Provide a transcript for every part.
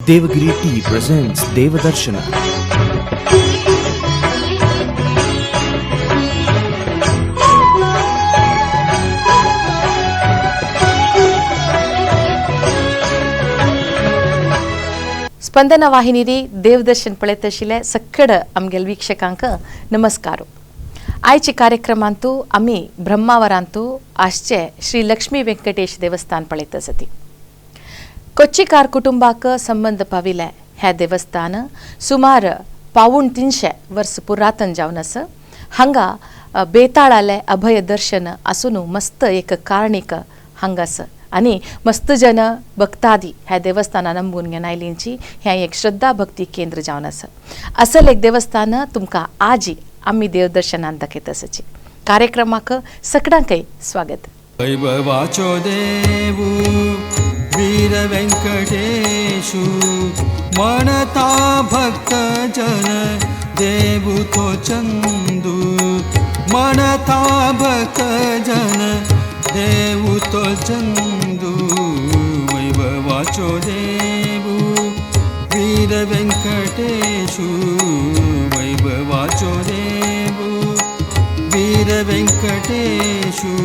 Devagiri Tea presents Devadarshana. Spandana वाहिनीरी देवदर्शन पळयत आशिल्ले सक्कड आमगेले वीक्षकांक नमस्कार. आयचे कार्यक्रमांतू आमी ब्रह्मावरांतू आसचे श्री लक्ष्मी वेंकटेश देवस्थान पळयत आसती. कोच्चीकार कुटुंबाक संबंद पाविले हे देवस्थान सुमार 275 वर्स पुरातन जावन आसा. हांगा बेताळाले अभय दर्शन आसून मस्त एक कारणीक हांगा आसा आनी मस्त जन भक्तादी ह्या देवस्थाना नंबून घेवन आयलींची हें एक श्रद्धा भक्ती केंद्र जावन आसा. असल एक देवस्थान तुमकां आजी आमी देवदर्शनान दाखयत आसाची. कार्यक्रमाक सगळ्यांकय स्वागत. वैभवाचो देवू वीर वेंकटेशू म्हणता भक्त जन देवू तो चंदू म्हणता भक्त जन देवू तो चंदू वैभवाचो देवू वीर वेंकटेशू वैभवाचो देवू वीर वेंकटेशू.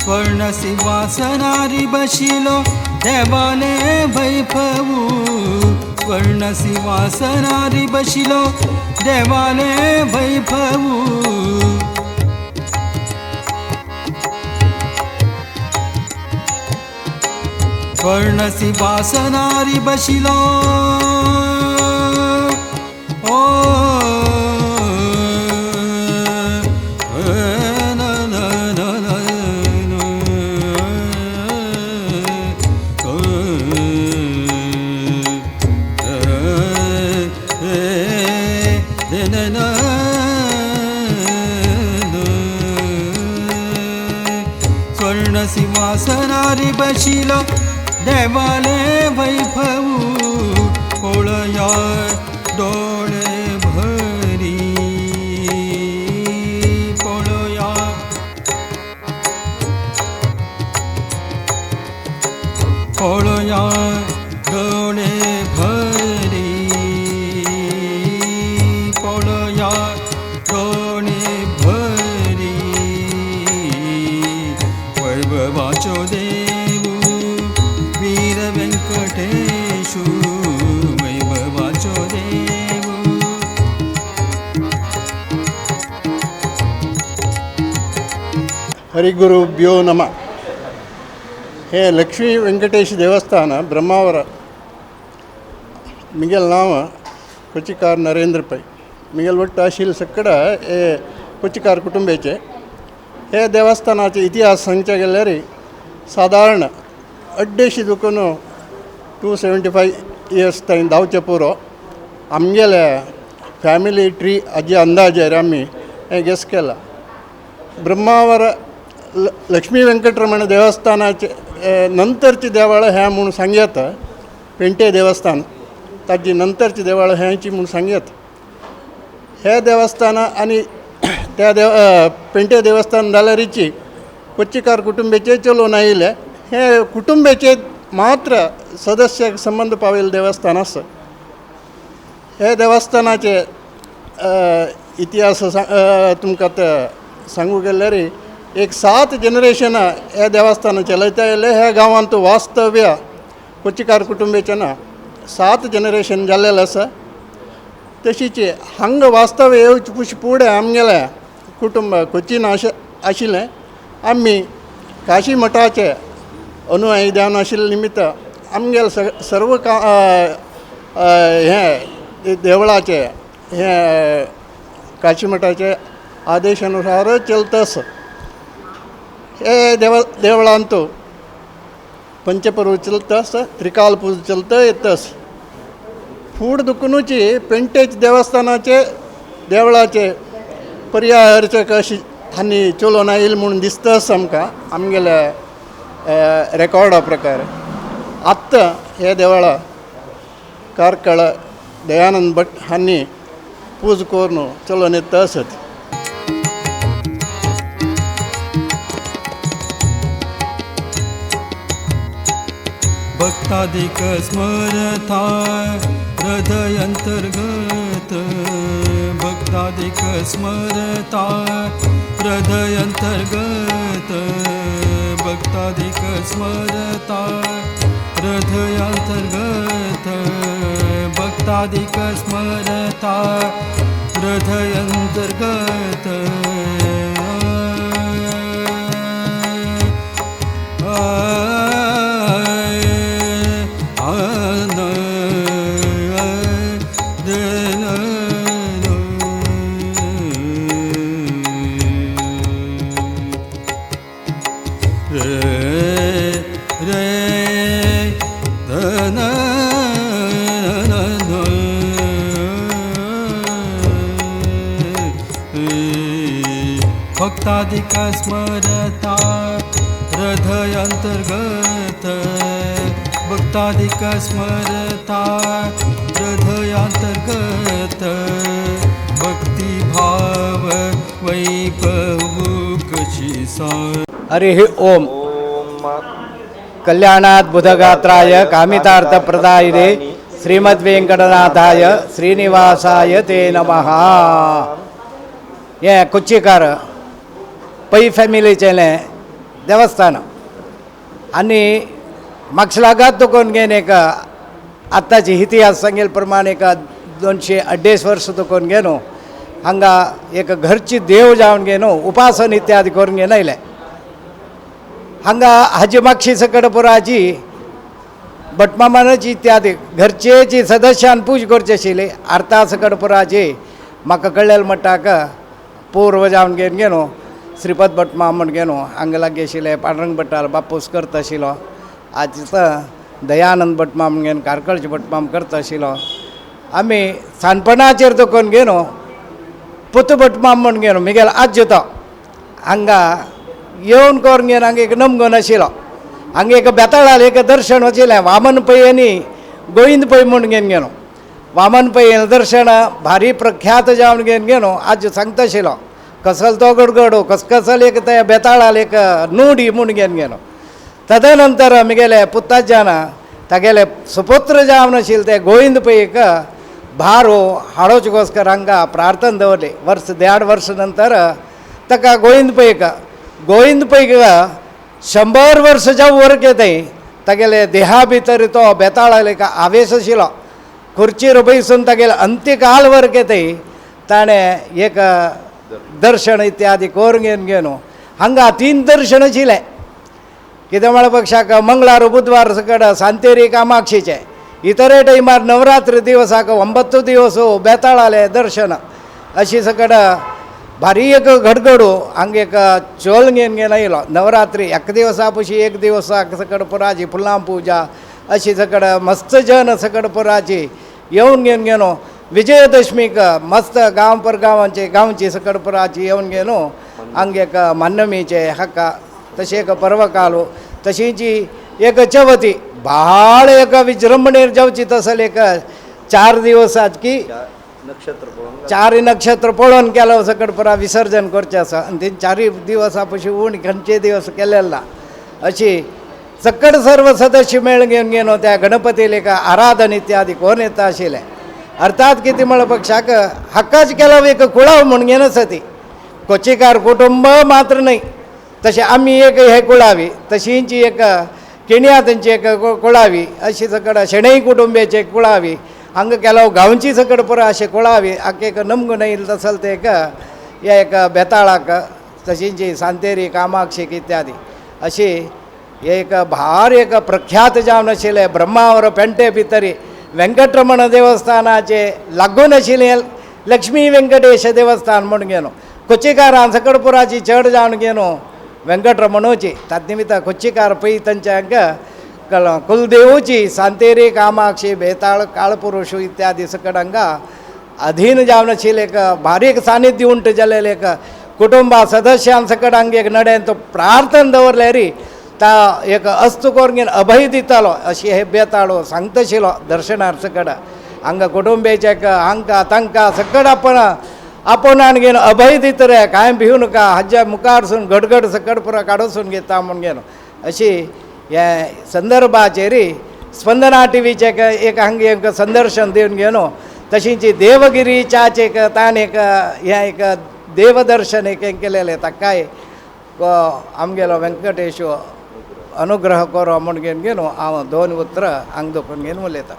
स्वर्ण सिंहासनारी बशिलो देवाले वैभवू स्वर्ण सिंहासनारी बशिलो देवाले वैभवू. स्वर्ण सिंहासनारी बशिलो ओ स्वर्ण सिंहासनारी बशिलो देवाले वैभवू पोळया डोळे भरी पोळया पोळया डोळे भरी पोळया डोळे भरी वैभवाचो देवू वीर वेंकटेशू वैभवाचो देवू. हरिगुरुभ्यो नमः. हे लक्ष्मी वेंकटेश देवस्थान ब्रह्मावರ ಮಿಗೆಲ್ ನಾವ ಕೊಚ್ಚಿಕಾರ ನರೇಂದ್ರ ಪೈ ಮಿಗೆಲ್ ಒಟ್ಟು आशिल्ले सगळं हे कोच्चीकार कुटुंबेचे. हे देवस्थानाचे इतिहास सांगचे गेल्यार सादारण 250 दुकून 275 इयर्स थंय धांवचे पुरो. आमगेले फॅमिली ट्री हाजे अंदाजेर आमी हें गेस केला. ब्रह्मावर लक्ष्मी वेंकटरमण देवस्थानाचे नंतरची देवळां हें म्हूण सांग येता. पेंटे देवस्थान ताजी नंतरची देवळां हेंची म्हूण सांग येता. हे देवस्थान आनी त्या देव पेंटे देवस्थान जाल्यारीची कोच्चीकार कुटुंबेचे चलोवन आयिल्ले हे कुटुंबेचे मात्र सदस्याक संबंद पाविल्लें देवस्थान आसा. हे देवस्थानाचे इतिहास तुमकां आतां सांगूंक गेल्यार एक 7 जनरेशनां ह्या देवस्थानां चलयता आयिल्ले. ह्या गांवांत वास्तव्य कोच्चीकार कुटुंबेचें ना 7 जनरेशन जाल्लेलें आसा. तशीच हांगा वास्तव्य येवचे पुश फुडें आमगेलें कुटुंब कोचीन आशिल्लें. आमी काशी मठाचे अनुयायी जावन आशिल्ले निमित्त आमगेले सर्व का हें देवळाचे हें काशी मठाचे आदेश अनुसार चलता आसा. हे देवळांत पंचपर्व चलता आसा, त्रिकाल पूजा चलता येता आसा. फूड दुकुनूची पेंटेच देवस्थानाचे देवळाचे पर्याय अर्चक अशी हांणी चलोवन आयिल्लें म्हूण दिसता आसा आमकां आमगेल्या रेकॉर्डा प्रकार. आत्तां हे देवळां कार्कळ दयानंद भट हांणी पूज करून चलोवन येता आसत. भक्तादिक स्मरता हृदय अंतर्गत, भक्तादिक स्मरता हृदय अंतर्गत, भक्तादिक स्मरता हृदय अंतर्गत, भक्तादिक स्मरता हृदय अंतर्गत. भक्तादिक स्मरता हृदय अंतर्गत, भक्तादिक स्मरता हृदय अंतर्गत, भक्तिभाव वैभव कशी सा. हरि ओम. कल्याणाद्भुतगात्राय कामितार्थप्रदायिने श्रीमद्वेंकटनाथाय श्रीनिवासाय ते नमः. हे कोच्चीकार पै फॅमिलीचें देवस्थान आनी मागसलागात दुकोन घेवन एक आत्ताची इतिहास सांगेल प्रमाण एक 250 वर्स दुकोन घेवन हांगा एक घरची देव जावन घेवन उपासन इत्यादी करून घेवन आयले. हांगा हाजी मागशी सकट पुराची भटमामाची इत्यादी घरचेची सदस्यान पूज करची आशिल्ली. आर्ता सकट पुराची म्हाका कळ्ळेल म्हणटाक पूर्व जावन घेवन घेवन श्रीपद भटमाम म्हण घेवन हांगा लागीं आशिल्ले पांडुरंग भट्टाल बापूस करता आशिल्लो. आज दयानंद भटमाम म्हण घेवन कारकळचे भटमाम करता आशिल्लो. आमी सानपणाचेर दखून घेवन पुतू भटमाम म्हण घेवन मिगेल आज्जो तो हांगा येवन करून घेवन हांगा एक नमगोन आशिल्लो. हांगा एक बेताळाल एक दर्शन वचिल्लें वामन पै आनी गोविंद पै म्हूण घेवन गेलो. वामन पै दर्शन भारी प्रख्यात जावन घेवन गेलो. आज्जो सांगता आशिल्लो कसल तो गडगडो कसकसल एक ते बेताळाल एक नुडी म्हूण घेवन गेलो. तदनंतर मिगेले पुत्ताज्यान तागेले सुपुत्र जावन आशिल्ले ते गोविंद पैक भारो हाडोचकोस्कर हांगा प्रार्थना दवरली. वर्स 1.5 वर्स नंतर ताका गोविंद पैक गोविंद पैक 100 वर्स जावं वर येताय तागेले देहा भितर तो बेताळाल एक आवेश आशिल्लो. खुर्चीर बैसून तागेले अंत्यकाल वर येताय ताणें एक दर्शन इत्यादी करून घेवन घेवन हांगा 3 दर्शन आशिल्लें. कितें म्हळ्या पक्षाक मंगळार बुधवार सकट सांतेरी कामाक्षीचें, इतरे टायमार नवरात्र दिवसाक 9 दिवस बेताळाले दर्शन अशी सकट भारी एक घडघडो हांगा एक चोल घेवन घेवन आयलो. नवरात्री एक दिवसा पशी एक दिवसाक सकट पुराची फुलां पुजा अशी सकट मस्त जन सकट पुराची येवन घेवन घेवन विजयदशमीक मस्त गांव पर गांवांचे गांवची सकट पुराची येवन घेवन हांगा एक मान्नमीचे हाका तशें एक पर्वकालो तशींची एक चवथी भाळ एक विजृंभणेर जावची तसले एक 4 दिवसात की 4 नक्षत्र पळोवन केलो सकट पुरा विसर्जन करचें आसा आनी ते 4 दिवसा पशी उण खंयचे दिवस केलेले ना. अशी सकट सर्व सदस्य मेळ घेवन घेवन त्या गणपतीले एक आराधन इत्यादी कोण येता आशिल्लें. अर्थात कितें म्हळ्या पक्षाक हाकाच केलो एक कुळाव म्हूण घेवन आसा ती कोचीकार कुटुंब मात्र न्हय तशें आमी एक हे कुळावी तशींची एक केणया तेंची एक कुळावी अशी सकट शेणई कुटुंबियाची एक कुळावी हांगा केलो गांवची सकट पुरा अशें कुळावी हाका एक नमगुण येयले तसल ते एक ह्या एक बेताळाक तशींची सांतेरी कामाक्षीक इत्यादी अशी एक भार एक प्रख्यात जावन आशिल्लें ब्रह्मावर पेंटे भितरी वेंकटरमण देवस्थानाचे लागून आशिल्लें लक्ष्मी वेंकटेश देवस्थान म्हूण घेवन कोच्चीकारान सकट पुराची चड जावन घेवन वेंकटरमणोची तद्निमित्त कोच्चीकार पै तांच्या हांगा कुलदेवची सांतेरी कामाक्षी बेताळ काळपुरुष इत्यादी सकट हांगा अधीन जावन आशिल्लें एक भारी एक सानिध्य उंट जालेलें एक कुटुंबा सदस्यान सकट हांगा एक नडेन तो प्रार्थना दवरले री ता एक अस्तू करून घेवन अभय दितालो अशी हे बेताळो सांगता आशिल्लो दर्शनार्थ सकट. हांगा कुटुंबेचे हांकां तांकां सकड आपण आपोवनान घेवन अभय दित रे कांय भिवू नका हाज्या मुखारसून गडगड सकड पुरा काडूसून घेता म्हूण घेवन अशी हे संदर्भाचेर स्पंदना टीव्हीचे एक हांगा एक संदर्शन दिवन घेवन तशींच देवगिरीच्याच एक ताणें एक हें एक देवदर्शन एक केलेलें ताकाय आमगेलो वेंकटेश अनुग्रह करो म्हूण घेवन घेवन हांव दोन उतरां हांगा दखून घेवन उलयतां.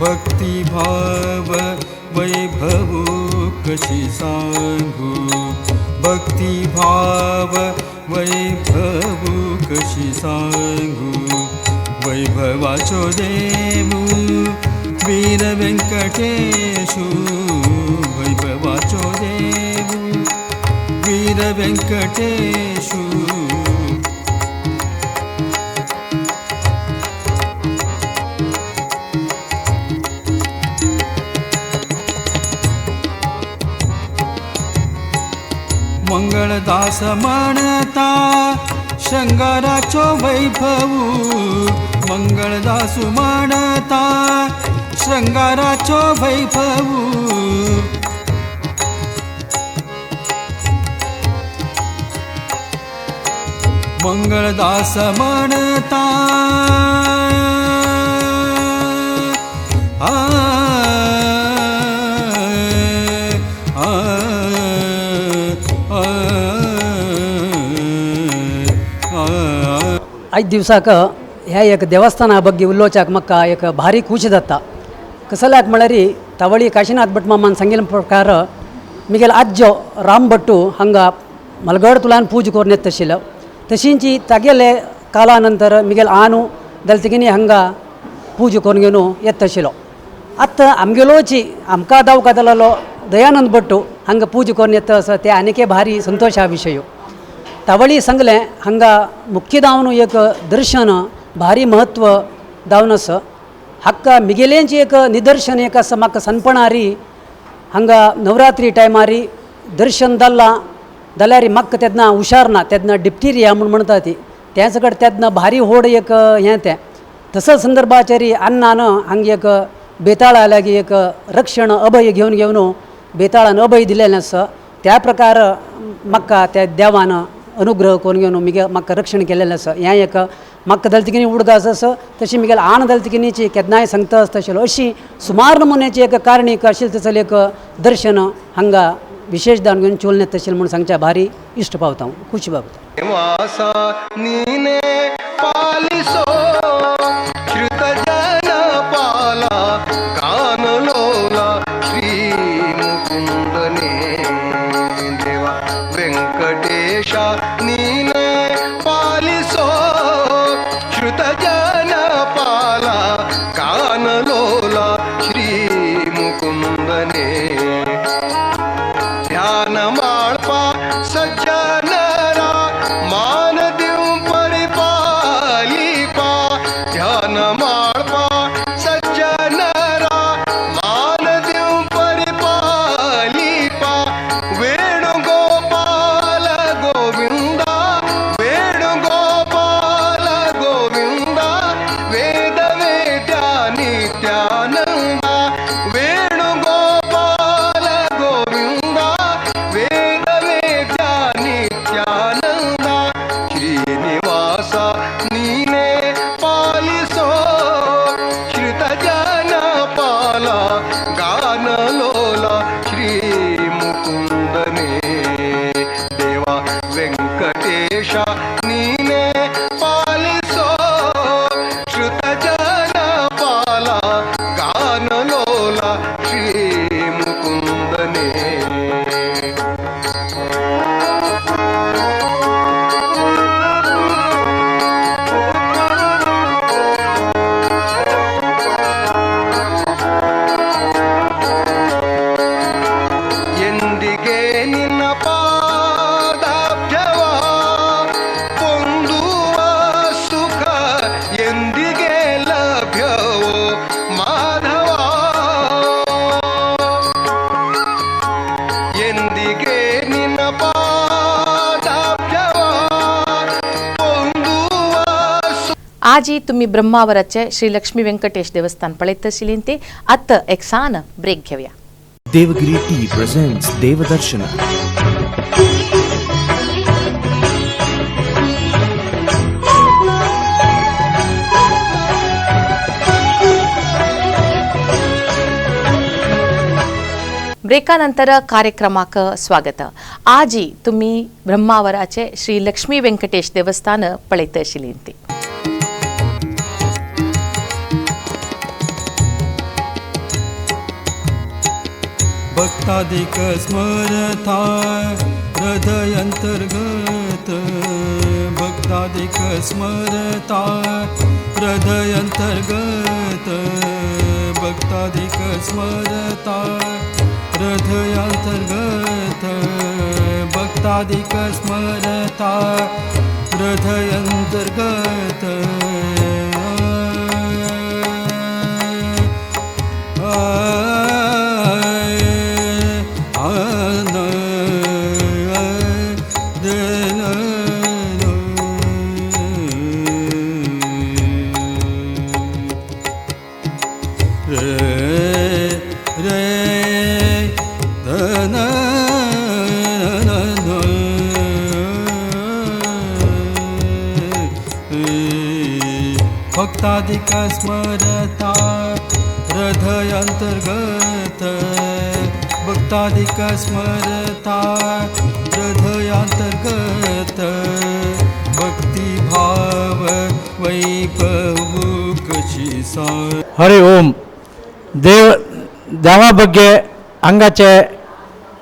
भक्ती भाव वैभव कशी सांगू, भक्ती भाव वैभव कशी सांगू, वैभवाचो देवू वीर वेंकटेशू, वैभवाचो देवू वीर वेंकटेशू. मंगळदास म्हणता शृंगाराचो वैभव, मंगळदास म्हणता शृंगाराचो वैभव. मंगळदास म्हणता आ आयज दिवसाक ह्या एक देवस्थाना ಬಗ್ಗೆ उलोवच्याक म्हाका एक भारी खुशी जाता. कसल्याक म्हळ्यार तवळी काशीनाथ भट मामान सांगिल्ले प्रकार मिगेल आज्जो राम भट्टू हांगा मलगड तुलान पूज करून येत आशिल्लो. तशींच तागेले काला नंतर मिगेल आनू दलतिगिनी हांगा पूज करून घेवन येत आशिल्लो. आतां आमगेलोची आमकां दावका जालेलो दयानंद भट्टू हांगा पूज करून येता आसा ते आनीक भारी संतोशा विशय. तवळी सांगलें हांगा मुख्य दावन एक दर्शन भारी महत्व दावन आसा. हाका मिगेलेंच एक निदर्शन एक आसा म्हाका सनपणारी हांगा नवरात्री टायमारी दर्शन जालां जाल्यार म्हाका तेन्ना हुशार ना, तेन्ना डिप्टिरिया म्हूण म्हणटा ती तें सगळें तेन्ना भारी व्हड एक हें तें तसोच संदर्भाचेर अन्नान हांगा एक बेताळा लागीं एक रक्षण अभय घेवन घेवन बेताळान अभय दिलेलें आसा. त्या प्रकार म्हाका त्या देवान अनुग्रह करून घेवन मिगे म्हाका रक्षण केलेलें आसा. हें एक म्हाका दलतिगिनी उडगास आसा तशी मिगेल आन दलतिगिनीची केन्नाय सांगता आसता आशिल्लो. अशी सुमार नमुन्याची एक कारणीक आशिल्लें तसलें एक दर्शन हांगा विशेष दान घेवन चोलने तशें म्हूण सांगच्या भारी इश्ट पावता हांव खुशी पावता. ध्यान माळपा सज्जनरा मान दिवं परिपालका. आजी तुम्ही ब्रह्मावराचे श्री लक्ष्मी व्यंकटेश देवस्थान पळयत आशिल्लीं ती आतां एक सान ब्रेक घेवया. Devagiri tea presents Devadarshana. ब्रेकानंतर कार्यक्रमाक स्वागत. आजी तुम्ही ब्रह्मावराचे श्री लक्ष्मी व्यंकटेश देवस्थान पळयत आशिल्लीं ती. भक्तादिक स्मरता हृदय अंतर्गत, भक्तादिक स्मरता हृदय अंतर्गत, भक्तादिक स्मरता हृदय अंतर्गत, भक्तादिक स्मरता हृदय अंतर्गत. भक्तादिक स्मरता हृदय अंतर्गत, भक्तादिक स्मरता हृदय अंतर्गत, भक्तिभाव वैभव कशी सा. हरी ओम. देव देवा ಬಗ್ಗೆ हांगाचे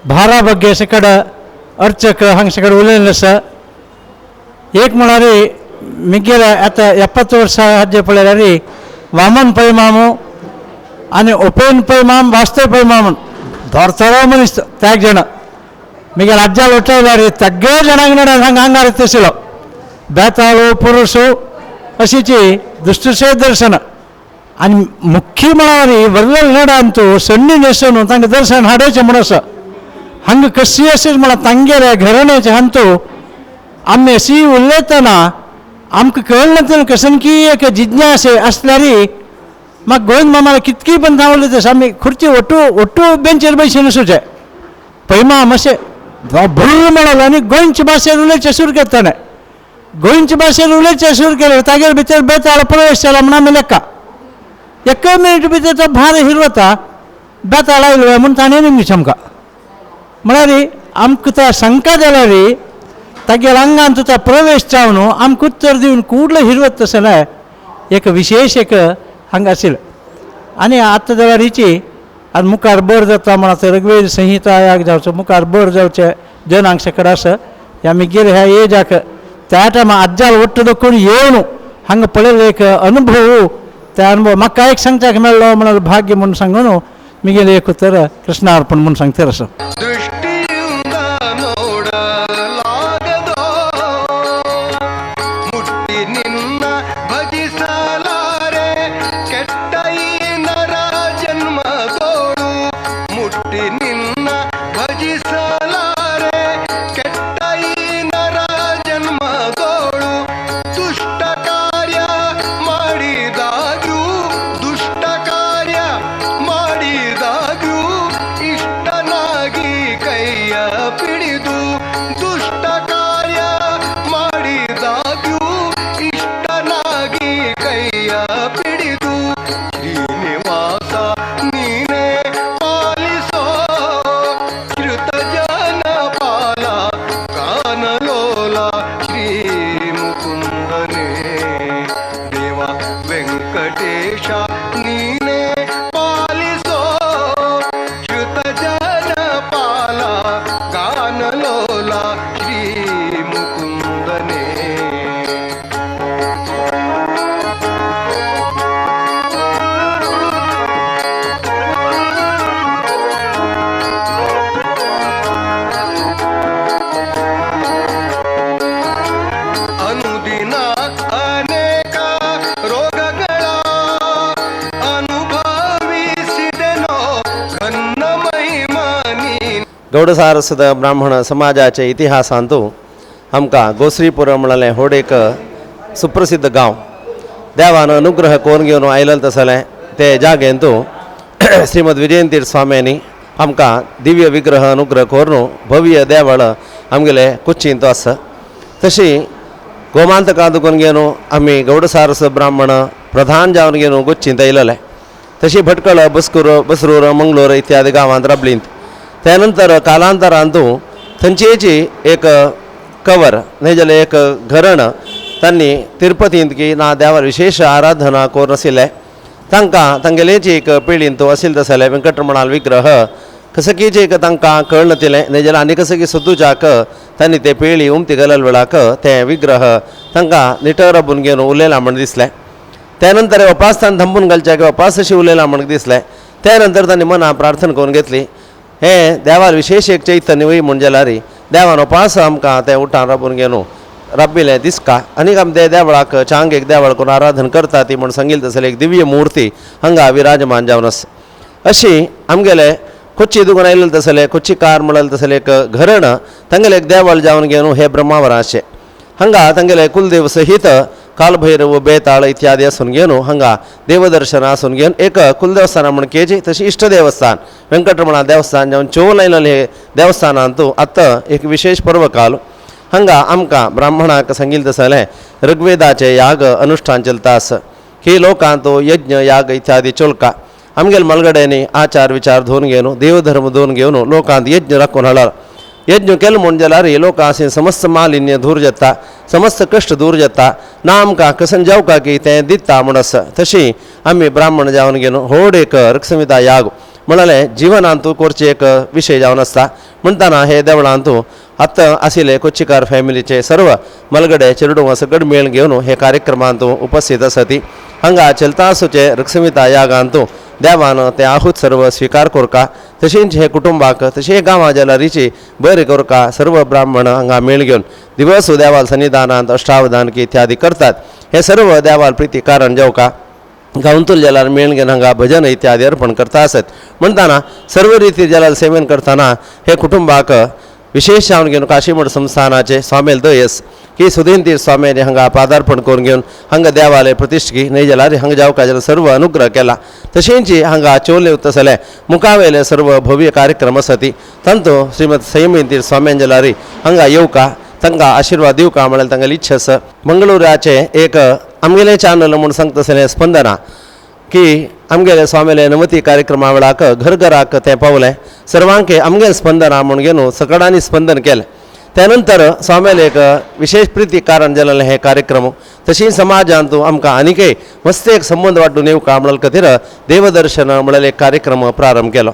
भारा ಬಗ್ಗೆ सकड अर्चक हांगा सकड उलयलें आसा. एक म्हळ्यार मिगेले आतां 70 वर्सां हाजे पळयल्यार वामन पै मामू आनी उपेन पै माम वास्तव पै माम धोरतरो मनीस त्याग जाण मिगेले आज्जाल उठयल्यार सगळे जाणांक नड हांगा आंगार येतशिलो बेताळो पुरुषो अशीची दुष्टशे दर्शन आनी मुख्य म्हळ्यार वरलेल नडांतू सण्णी न्हेसून तांकां दर्शन हाडोवचें म्हूण आसा. हांगा कशी अशें म्हळ्यार तांगेल्या घराण्याचें हांतू आमी अशी उलयतना आमकां कळना कसन की एक जिज्ञासे आसल्यार म्हाका गोविंद मामाला कितकी पण थांबले तशें आमी खुर्ची ಒಟ್ಟು ಒಟ್ಟು बेंचेर बसून वचचें पैमा मातशें भुर्र म्हणलो आनी गोंयचे भाशेन उलोवचें सुरू केलें ताणें. गोंयचे भाशेन उलोवचें सुरू केलें तागेर भितर बेताळ प्रवेश जाला म्हूण आमी लेखा एका मिनिट भितर तो भार हिरवता बेताळ आयलो म्हूण ताणें निमगीच आमकां म्हळ्यार आमकां त्या शंका जाल्यार तागेल्या आंगान तुका प्रवेश जावन आमकां उत्तर दिवन कुडलो हिरवत तशें न्हय एक विशेश एक हांगा आशिल्लें. आनी आतां जाल्यार हिची आनी मुखार बर जाता म्हण आतां ऋग्वेद संहिता याग जावचो मुखार बर जावचें जनांक सकड आसा ह्या मिगेले ह्या एजाक त्या टायमार आज्जाल वट्ट दखून येवन हांगा पळयल्लो एक अनुभव त्या अनुभव म्हाका एक सांगच्याक मेळ्ळो म्हळ्यार भाग्य म्हूण सांगून मिगेलें एक उतर कृष्णार्पण म्हूण सांगता आसा. गौडसारस्वत ब्राह्मण समाजाचे इतिहासांतू आमकां गोश्रीपुर म्हणलें होड एक सुप्रसिद्ध गांव. देवान अनुग्रह करून घेवन आयलें तसलें ते जागेंतू श्रीमद विजयन तीर्थ स्वाम्यांनी आमकां दिव्य विग्रह अनुग्रह करून भव्य देवळ आमगेले कोच्चींत आसा. तशी गोमांतका दुकून घेवन आमी गौडसारस ब्राह्मण प्रधान जावन घेवन कोच्चींत आयलेले. तशी भटकळ बसकूर बसरूर मंगलोर इत्यादी गांवांत राबलींत. त्यानंतर कालांतरांतू थंयचेची एक कवर न्हय जाल्यार एक घरण तांणी तिरुपतींत की ना देवार विशेष आराधना करून आशिल्लें तांकां तांगेलेची एक पिळींत आशिल्लें तसलें वेंकटरमणाल विग्रह कसकीचे एक तांकां कळना तिलें न्हय जाल्यार आनी कसं की सोदूच्याक तांणी ते पेळी उमती गेल्या वेळाक ते विग्रह तांकां निटर राबून घेवन उलयला म्हण दिसलें. त्यानंतर उपासतान थांबून घालच्या किंवा उपास अशी उलयला म्हण दिसलें. त्यानंतर तांणी मनां प्रार्थना करून घेतली हे देवार विशेष एक चैतन्य वय म्हण जाल्यार देवान उपास आमकां ते उठान राबून घेवन राबिल्लें दिसका आनीक आम ते देवळाक चांग एक देवळ करून आराधन करता ती म्हण सांगिल्लें तसलें एक दिव्य मूर्ती हांगा विराजमान जावन आसा. अशी आमगेले कोच्ची दुकान आयलें तसलें कोच्ची कार म्हणलें तसलें एक घरण तांगेलें एक देवळ जावन घेवन हे ब्रह्मावरां अशें हांगा तांगेले कुलदेव सहित कालभैरव बेताळ इत्यादी आसून घेवन हांगा देवदर्शन आसून घेवन एक कुलदेवस्थान म्हण केची तशी इश्ट देवस्थान वेंकटरमणा देवस्थान जावन चोवन आयलेलें हे देवस्थानांतू आतां एक विशेष पर्व काल हांगा आमकां ब्राह्मणाक सांगिल्लें तसलें ऋग्वेदाचे याग अनुष्ठान चलता आसा ही लोकांत यज्ञ याग इत्यादी चोलका आमगेले मलगड्यांनी आचार विचार धुवन घेवन देवधर्म धुवन घेवन लोकांत यज्ञ राखून हाडला. यज्ञ केलो म्हूण जाल्यार लोकां समस्त मालिन्य दूर जाता समस्त कश्ट दूर जाता ना आमकां कसन जावका की तें दिता म्हूण आसा. तशी आमी ब्राह्मण जावन घेवन व्हड एक ऋक्संहिता याग म्हळ्यार जिवनांतू करचे एक विशय जावन आसता. म्हणटाना हे देवळांतू आतां आशिल्ले कोच्चीकार फॅमिलीचे सर्व मलगडे चेरडूं सगळे मेळ घेवन हे कार्यक्रमांत उपस्थित आसा ती हांगा चलता आसूचे ऋक्संहिता यागांतू देवान ते आहूत सर्व स्विकार करका तशेंच हे कुटुंबाक तशें गांवां जाल्यारीची बरें करका सर्व ब्राह्मण हांगा मेळ घेवन दिवस देवाल सन्निधानांत अष्टावधान इत्यादी करतात. हे सर्व देवाल प्रिती कारण जावका गांवतूल जाल्यार मेळ घेवन हांगा भजन इत्यादी अर्पण करता आसत. म्हणटाना सर्व रिती जाल्यार सेवन करतना हे कुटुंबाक विशेष जावन घेवन काशीमठ संस्थानाचे स्वामेल दयस की सुधीन तीर्थ स्वाम्याने हांगा पादार्पण करून घेवन हांगा देवालय प्रतिश्ठी न्हय जाल्यार हांगा जावका जाल्यार सर्व अनुग्रह केला. तशेंच हांगा चोले तसले मुखावेले सर्व भव्य कार्यक्रम आसा ती तांतू श्रीमद संयमीन तीर्थ स्वाम्यान जाल्यार हांगा येवका तांकां आशिर्वाद दिवका म्हळ्यार तांगेली इच्छा आसा. मंगळुराचें एक आमगेलें चॅनल म्हूण सांगता तसलें स्पंदना की आमगेले स्वामीले नमती कार्यक्रमा वेळाक घर घराक तें पावलें सर्वांके आमगेले स्पंदना म्हूण घेवन सगळ्यांनी स्पंदन केलें. त्यानंतर स्वामीले एक विशेष प्रिती कारण जालें हे कार्यक्रम तशी समाजांत आमकां आनीकय मस्त एक संबंद वाडून येवका म्हणल्या खातीर देवदर्शन म्हळ्यार एक कार्यक्रम प्रारंभ केलो.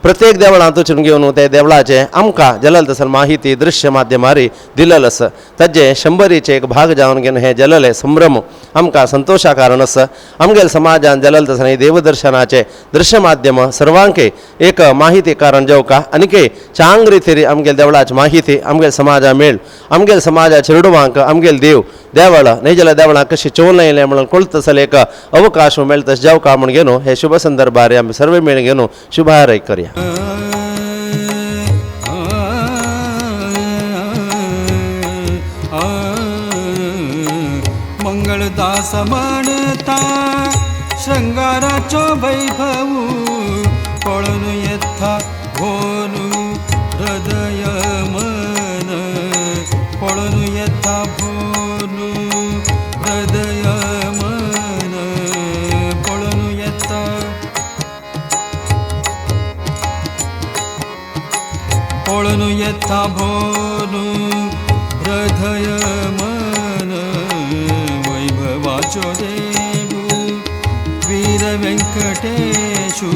प्रत्येक देवळांत वचून घेवन ते देवळाचें आमकां जलल तसल माहिती दृश्य माध्यमारी दिलेल आसा. ताजे शंबरीचे एक भाग जावन घेवन हे जलले संभ्रम आमकां संतोशा कारण आसा. आमगेले समाजान जलल तसलें देवदर्शनाचें दृश्य माध्यम सर्वांके एक माहिती कारण जावका आनीकय चांग रितीर आमगेले देवळाची माहिती आमगेले समाजा मेळ आमगेले समाजा चेडवांक आमगेले देव देवळ न्हय जाल्यार देवळां कशी चोवन येयलें म्हणून कळत तसले एक अवकाश मेळटा तशें जावका म्हूण घेवन हे शुभ संदर्भार आमी सर्व मेळ घेवन शुभारय करया. मंगळदास म्हणता शृंगाराचो वैभव पळून येता भोलू हृदय मन पळून येता भोलू हृदय मन पळून येता पळून येता भोलू हृदय मन वैभवाचो देवू वीर वेंकटेशू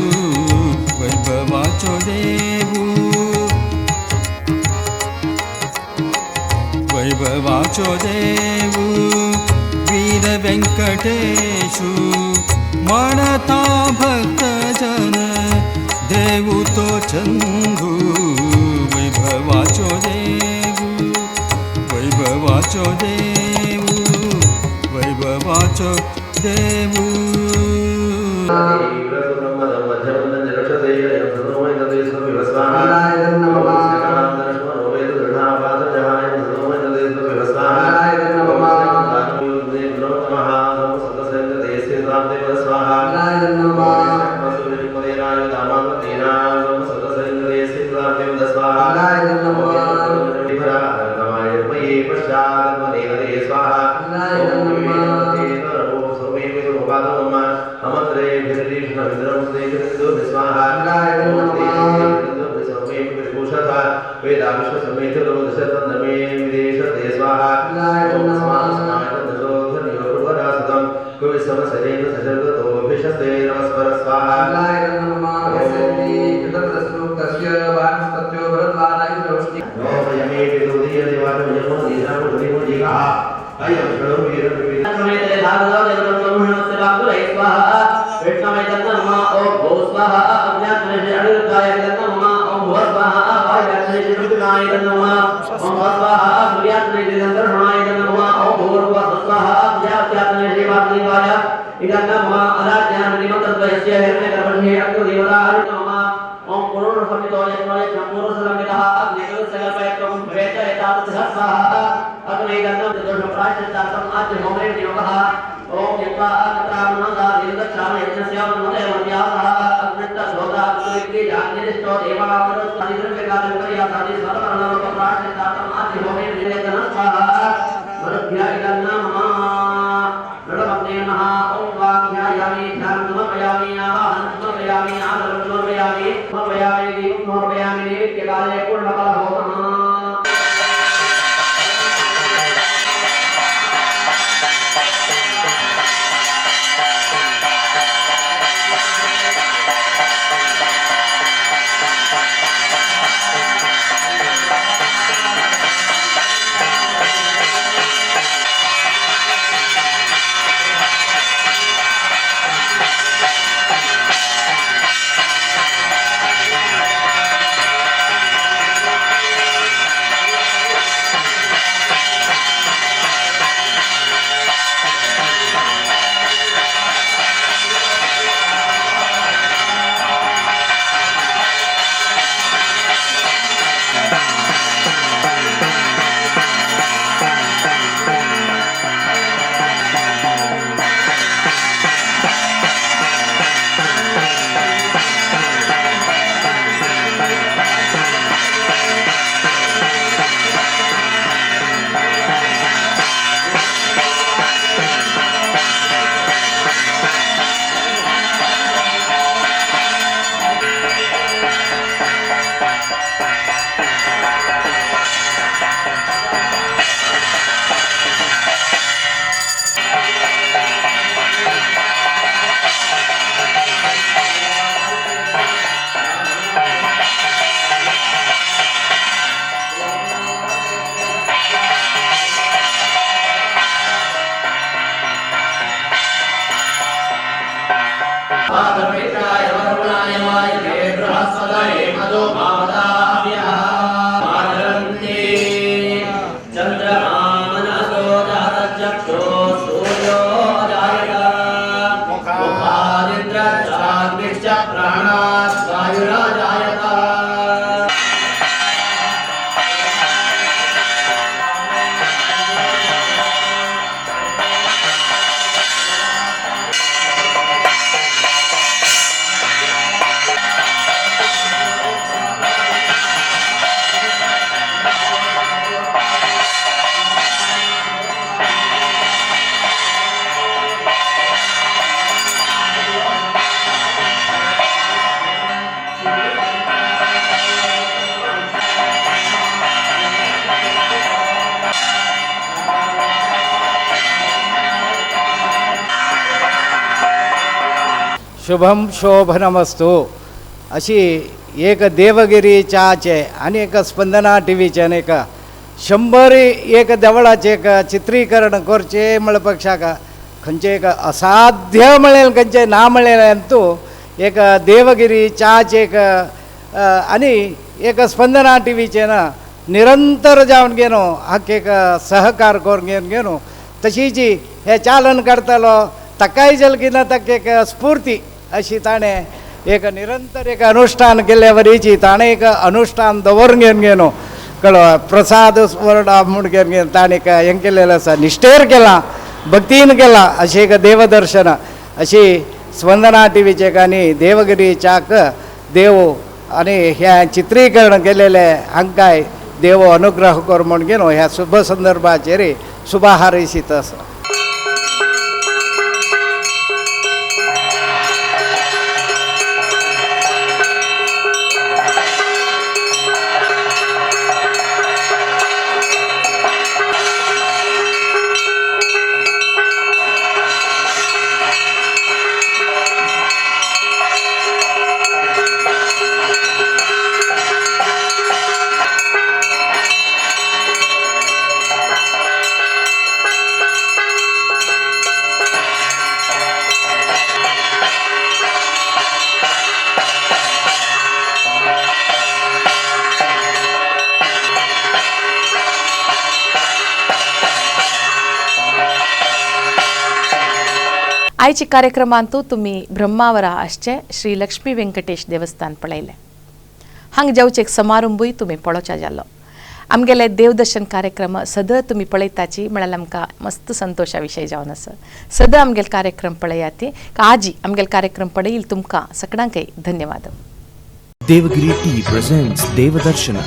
वैभवाचो देवू वैभवाचो देवू वीर वेंकटेशू म्हणता भक्तजन देवू तो चंदू वैभवाचो देवू वैभवाचो देवू वैभवाचो देवू. शुभम शोभनमस्तु अशी एक देवगिरी च्याचे आनी एक स्पंदना टी व्हीचे आनी एक 100 देवळाचे एक चित्रीकरण करचें म्हळ्या पक्षाक खंयचें एक असाध्य म्हळें खंयचें ना म्हळें तूं एक देवगिरी च्याचे एक आनी एक स्पंदना टी व्हीचे ना निरंतर जावन घेवन हाका एक सहकार करून घेवन घेवन तशीच हे चालन काडटलो ताकाय जल ना ताका एक स्फूर्ती अशी ताणें एक निरंतर एक अनुष्ठान केल्ल्या वरीची ताणें एक अनुष्ठान दवरून घेवन घेवन कळ्ळो प्रसाद वर्डा म्हूण घेवन घेवन ताणें एक हें केलेलें आसा निश्ठेर केलां भक्तीन केलां अशें एक देवदर्शन अशी स्पंदना टी व्हीचे आनी देवगिरी च्याक देव आनी हें चित्रीकरण केलेलें हांकांय देव अनुग्रह कर म्हूण घेवन ह्या शुभ संदर्भाचेर शुभ हारयसीत आसा. आयच्या कार्यक्रमांतू तुमी ब्रह्मावरा आसचे श्री लक्ष्मी वेंकटेश देवस्थान पळयलें. हांग जावचे एक समारंभूय तुमी पळोवच्या जालो. आमगेले देवदर्शन कार्यक्रम सदां तुमी पळयताची म्हळ्यार आमकां मस्त संतोशा विशय जावन आसा. सदां आमगेले कार्यक्रम पळयात. आजी आमगेले कार्यक्रम पळयल तुमकां सगळ्यांकय धन्यवाद. Devagiri Tea presents Devadarshana.